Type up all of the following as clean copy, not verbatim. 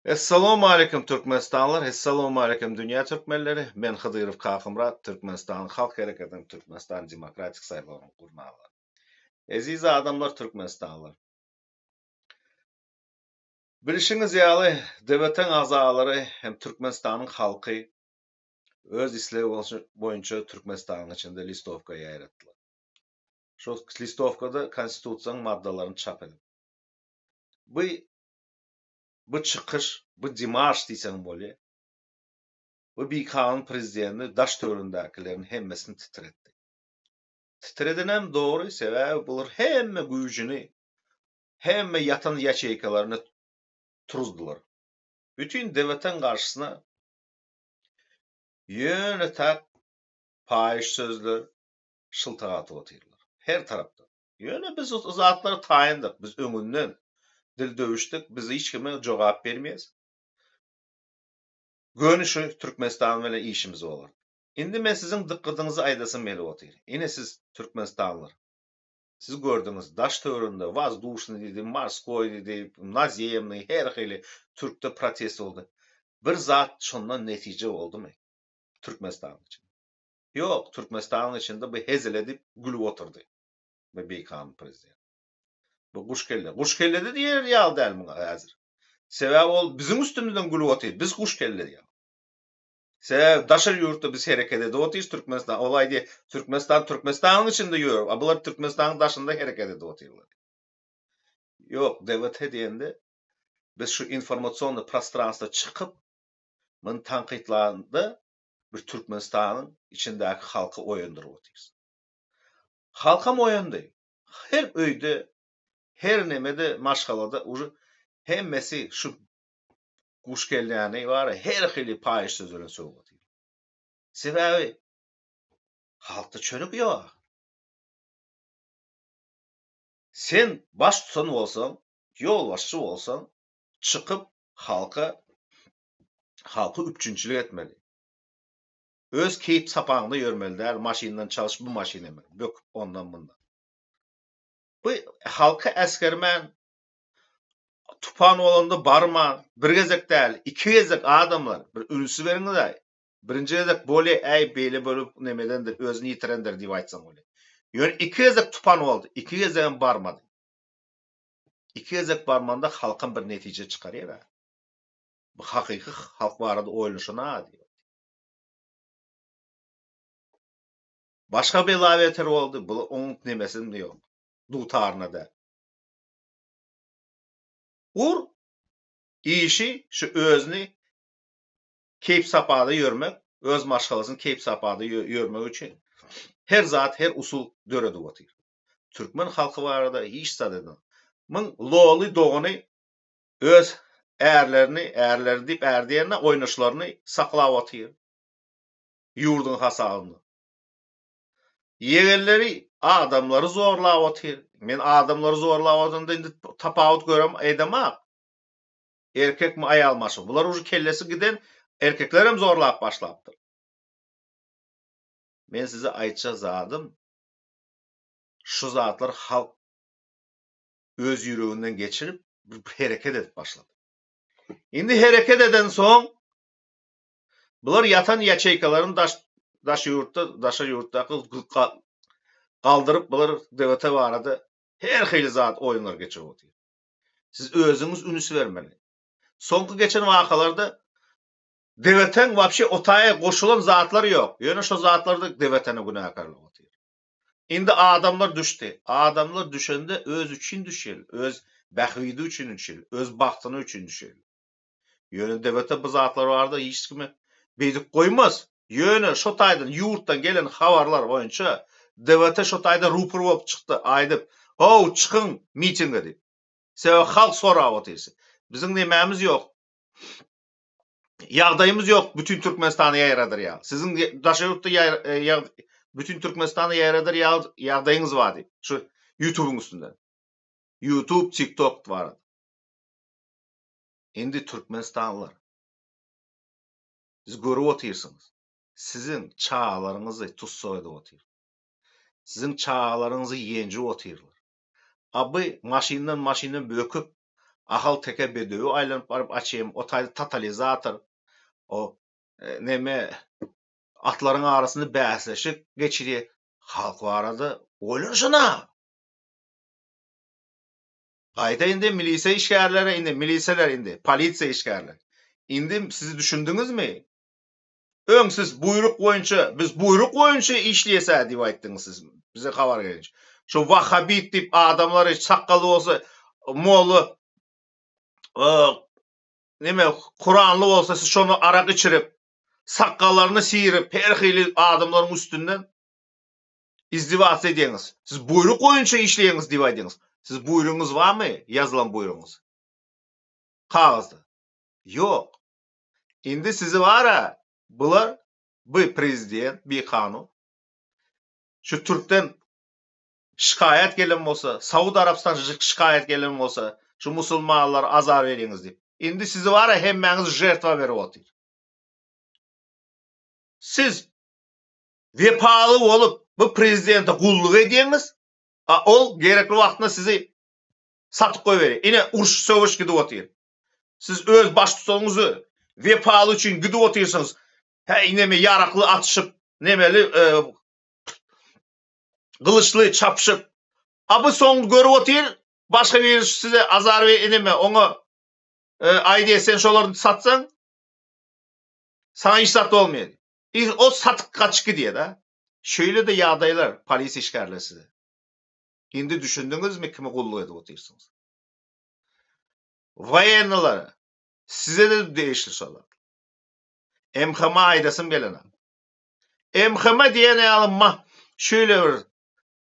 Essalawmaleýkim Türkmenistanlylar, Essalawmaleýkim dünýä türkmenleri! Men Hydyrow Kakymyrat, Türkmenistanyň Halk Hereketiniň Türkmenistan Demokratik saýlawynyň gurnalary. Eziz adamlar Türkmenistanlylar! Bilşiňiz ýaly, DWT-iň agzalary hem Türkmenistanyň halky öz islegi boýunça Türkmenistanyň içinde listowka ýaýratdylar. Şol listowkada Konstitusiýanyň maddalaryny çap edip. Bu bu çykyş, bu demarş diýseň bolýar. Bu bikanun prezidenti daş-töweregindäkileriň hemmesini titretdi. Titredenem dogry, sebäbi bular hemme güýjüni, hemme ýatan ýaçeýkalaryny turuzdylar. Bütin DWT-iň garşysyna ýöne tak paýyş sözler şyltak atyp otyrlar. Her tarapdan. Ýöne biz o zatlara taýyndyk. Biz öňünden dil döwüşdik. Biz hiç kime jogap bermeýäs. Göni şu Türkmenistan bilen işimiz bolar. Indi men siziň dykgatyňyzy aýdasym gelip otyr. Ine siz türkmenistanlylar. Siz gördüňiz, daş töwereginde wazduşnyý diýdi, morskoý diýdi, nazemnyý her hili türkde protest boldy. Bir zat şondan netije boldumy Türkmenistanyň içinde? Ýok, Türkmenistanyň içinde bu hezil edip gülüp oturdy. Bu bikanun prezident. Bu guş kelle. Guş kellede diýer ýaly däl muňa häzir. Sebäbi ol biziň üstümizden gülüp otyr. Biz guş kelle diýýär. Sebäbi daşary ýurtda biz hereket edip otyrys Türkmenistan. Ol aýdýar, Türkmenistan Türkmenistanyň içinde ýör. A bular Türkmenistanyň daşynda hereket edip otyrlar. Ýok, DWT diýende biz şu informasionnyý prostranstwa çykyp, muny tankytlanda bir Türkmenistanyň içindäki halky oýandyryp otyrys. Halkam oýandy. Her öýde, her nemede maşgalada uje hemmesi şu guşkelläni bar her hili paýyş söz bilen sögüp otyr. Sebäbi halkda çörek ýok. Sen baştutan bolsaň, ýolbaşçy bolsaň, çykyp halka halky üpjünçilik etmeli. Öz keýp sapaňda ýörmeli däl, maşyndan çalyş bu maşyna min, böküp ondan mundan. Bu halky äsgermän, tupan bolanda barman, bir gezek däl, iki gezek adamlar, bir ünsi beriňiz-aý. Birinji gezek bolýa, äý beýle bolup nemedendir, özüni ýitirendir diýip aýtsaň bolýa. Ýöne iki gezek tupan boldy, iki gezegem barmady. Iki gezek barmanda halkam bir netije çykarýar-a. Bu hakyky halk barada oýlanyşan-a diýip. Başga bela beter boldy, bu oň nemesinde ýok, dutaryna däl. Ur işi şu özüni keýp-sapada ýörmek, öz maşgalasyny keýp-sapada ýörmek üçin her zat, her usul döredip otyr. Türkmen halky barada hiç zat edenok. Muň loly dogany öz ärlerini, ärleri diýip är diýende oýnaşlaryny saklap otyr. Ýurduň hasabyna. Ýegenleri adamlary zorlap otyr. Men adamlary zorlap otyranda indi tapawut görem edemak. Erkekmi aýalmy aşa. Bular uje kellesi giden erkeklerem zorlap başlapdyr. Men size aýtjak zadym şu zatlar halk öz ýüreginden geçirip bir hereket edip başlady. Indi hereket edensoň bular ýatan ýaçeýkalaryny daş daş ýurtda daşary ýurtdaky galdyryp bular DWT barada her hili zat oýunlar geçirip otyr. Siz özüňiz ünüs bermeli. Soňky geçen wakalarda DWT-iň wapşe otaýa goşulan zatlary ýok. Ýöne şo zatlarda DWT-ni günäkärlap otyr. Indi adamlar düşdi. Adamlar düşende öz üçin düşýär, öz bähbidi üçin düşýär, öz bagtyny üçin düşýär. Ýöne DWT bu zatlar barada hiç kimi beýdip goýmaz. Ýöne şo taýdan ýurtdan gelen habarlar boýunça DWT şo taýda rupor bolup çykdy, aýdyp, How, çykyň mitinge diýip. Sebäbi halk sorap otyr. Biziň nemämiz ýok. Ýagdaýymyz ýok bütin Türkmenistana ýaýradyr ýaly. Siziň daşary ýurtda ýa bütin Türkmenistana ýaýradyr ýaly ýagdaýyňyz bar diýip. Şu YouTube'yň üstünde. YouTube, TikTok barada. Indi türkmenistanlylar siz görüp otyrsyňyz. Siziň çagalaryňyzy tussag edip otyr. Siziň çagalaryňyzy ýenjip otyrlar. A bu maşyndan maşyna böküp. Ahal teke bedewi aýlanyp baryp açýam, o taýda totalizator, o neme atlaryň arasynda bäsleşik geçirýär. Halk barada oýlanyşyna. Gaýta indi milisiýa işgärleri indi miliseler indi polisiýa işgärleri. Indi siz düşündiňizmi? Öň siz buýruk boýunça biz buýruk boýunça işleýäs-ä diýip aýtdyňyz siz bize habar gelince. Şu wahhabit diýip adamlary sakgally bolsa molla neme kuranly bolsa siz şony arak içirip sakgallaryny syryp her hili adamlaryň üstünden izdiwasiýa edýäňiz. Siz buýruk boýunça işleýäňiz diýip aýdýaňyz. Siz buýrugyňyz barmy? Ýazylan buýrugyňyz. Kagyzda. Ýok. Indi sizi bara bular bu prezident bikanun şu türkden şikaýat gelen bolsa Saud Arabystan şikaýat gelen bolsa şu musulmanlara azar berýäňiz diýip. Indi sizi bara hemmäňizi žertwa berip otyr. Siz wepaly bolup bu prezidente gulluk edýäňiz, a ol gerekli wagtynda sizi satyp goýberýär. Ine uruş söweş gidip otyr. Siz öz baştutanyňyzy wepaly üçin gidip otyrsyňyz. Häý neme ýarakly atyşyp, nemeli gylyçly çapyşyp. A bu soň görüp otyr, başga biri size azar we neme oňa aýdýar sen şolary satsaň saňa hiç zat bolmaýar. O satyp gaçyp gidýär-de. Şeýle-de ýagdaýlar polisiýa işgärleri size. Indi düşündiňizmi kime gulluk edip otyrsyňyz? Woýennylara size-de degişli şolar. MHM aýdasym gelenok. MHM diýen ýaly ma şeýle bir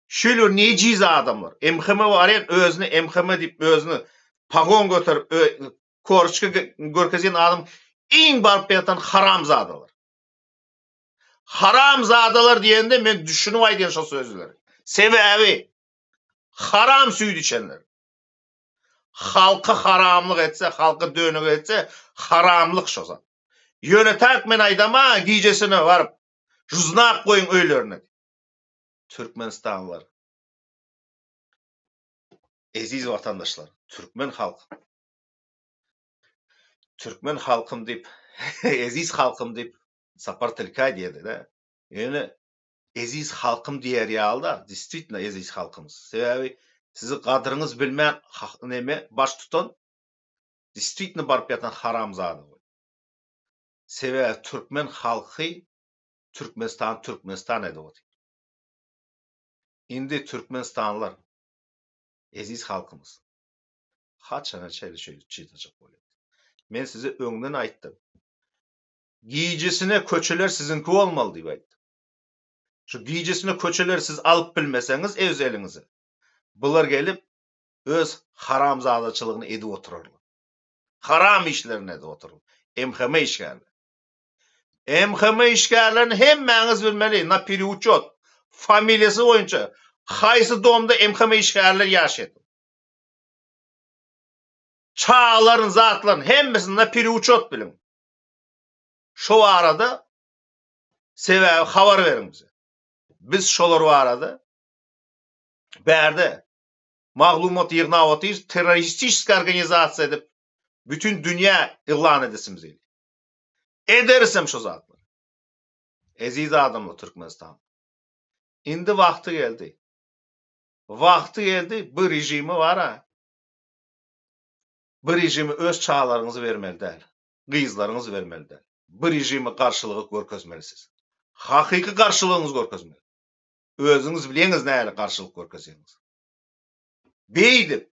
şeýle bir nejiz adamlar. MHM barýan özüni MHM diýip özüni pagon göterip korçka görkezýän adam iň baryp ýatan haramzadalar. Haramzadalar diýende men düşünip aýdýan şo sözleri. Sebäbi haram süýt içenler. Halka haramlyk etse, halka dönük etse, haramlyk şo zat. Ýöne tak men aýdama gijesine baryp znak goýuň öýlerine. Türkmenistanlylar. Eziz watandaşlar, türkmen halky. Türkmen halkym diýip, eziz halkym diýip Sapar Tilkaý diýedi-de. Ýöne eziz halkym diýer ýaly-da, distwitno eziz halkymyz. Sebäbi sizi gadryňyz bilmän neme baş tutan distwitno baryp ýatan haramzada ol. Sebäbi türkmen halky Türkmenistany Türkmenistan edip otyr. Indi türkmenistanlylar eziz halkymyz haçana çenli şeýdip çydajak bolýar. Men size öňden aýtdym. Gijesine köçeler siziňki bolmaly diýip aýtdym. Şu gijesine köçeleri siz alyp bilmeseňiz öz eliňize, bular gelip öz haramzadaçylygyny edip oturarlar. Haram işlerini edip oturarlar. MHM işgärleri. MHM işgärlerini hemmäňiz bilmeli, na pereuçot, familiýasy boýunça haýsy domda MHM işgärler ýaşaýar. Çagalaryny, zatlaryny hemmesini na pereuçot biliň. Şo barada sebäbi habar beriň bize. Biz şolar barada bärde maglumat ýygnap otyrys, terroristiçeskiý organizasiýa edip bütin dünýä yglan edesimiz gelýär. Ederisem şo zatlary. Eziz adamlar Türkmenistan. Indi wagty geldi. Wagty geldi bu režimi bara bu režimi öz çagalaryňyzy bermeli däl. Gyzlaryňyzy bermeli däl. Bu režime garşylygy görkezmeli siz. Hakyky garşylygyňyzy görkezmeli. Özüňiz bilýäňiz nähili garşylyk görkezýäňizi. Beýdip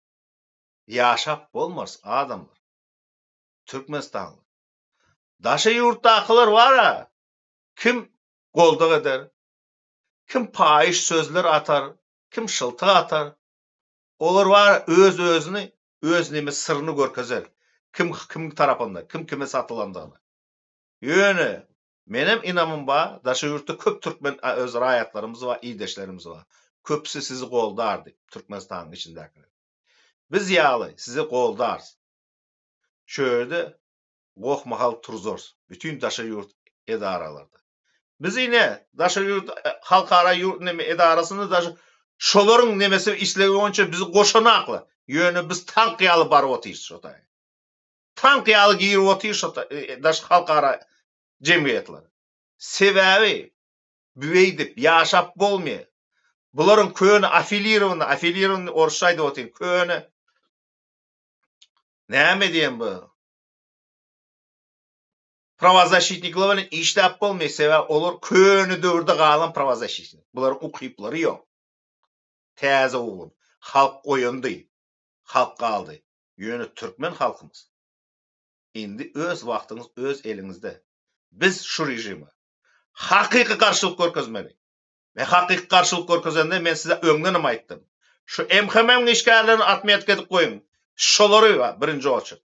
ýaşap bolmaz adamlar. Türkmenistanly. Daşary ýurtdakylar bar-a, kim goldak eder, kim paýyş sözler atar, kim şyltyk atar. Olar bar öz-özüni, öz neme syryny görkezer. Kim kimiň tarapynda, kim kime satylandygyny. Ýöne menem ynamym bar, daşary ýurtda köp türkmen öz raýatlarymyz bar, ildeşlerimiz bar. Köpüsi sizi goldar diýip, Türkmenistanyň içindäkiler. Biz ýaly sizi goldarys. Şu ýerde goh-mahal turzarys. Bütin daşary ýurt edaralarda. Biz ine daşary ýurt halkara ýurt neme edarasynda daşy şolaryň nemesi islegi boýunça bizi goşanaklar. Ýöne biz tank ýaly baryp otyrys şo taýa. Tank ýaly girip otyr şo daş halkara jemgyýetler. Sebäbi beýdip ýaşap bolmaýar. Bularyň köne afilirowany, afilirowany orsça aýdyp otyryn, köne näme diýen bu prawozaşitnikler bilen işläp bolmaýar, sebäbi olar köne döwürde galan prawozaşitnik. Bularyň ukyplary ýok. Täze ugur. Halk oýandy. Halk galdy. Ýöne türkmen halkymyz indi öz wagtyňyz öz eliňizde. Biz şu režime hakyky garşylyk görkezmeli. Men hakyky garşylyk görkezende men size öňdenem aýtdym. Şu MHM-iň işgärlerini otmetka edip goýuň. Şolary birinji oçert.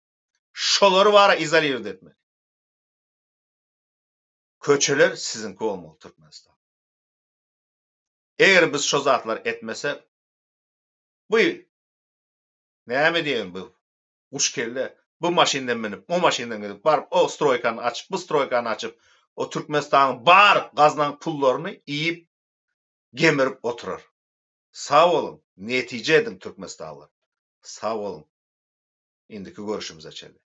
Şolary bara izolirowat etmeli. Köçeler siziňki bolmaly Türkmenistan. Eger biz şo zatlary etmesek bu näme diýeýin bu guş kelle bu maşyndan münüp o maşyndan gidip baryp o stroýkany açyp bu stroýkany açyp o Türkmenistanyň bar gaznaň pullaryny iýip gemirip oturar. Sag boluň netije ediň Türkmenistanlylar. Sag boluň indiki görüşimize çenli.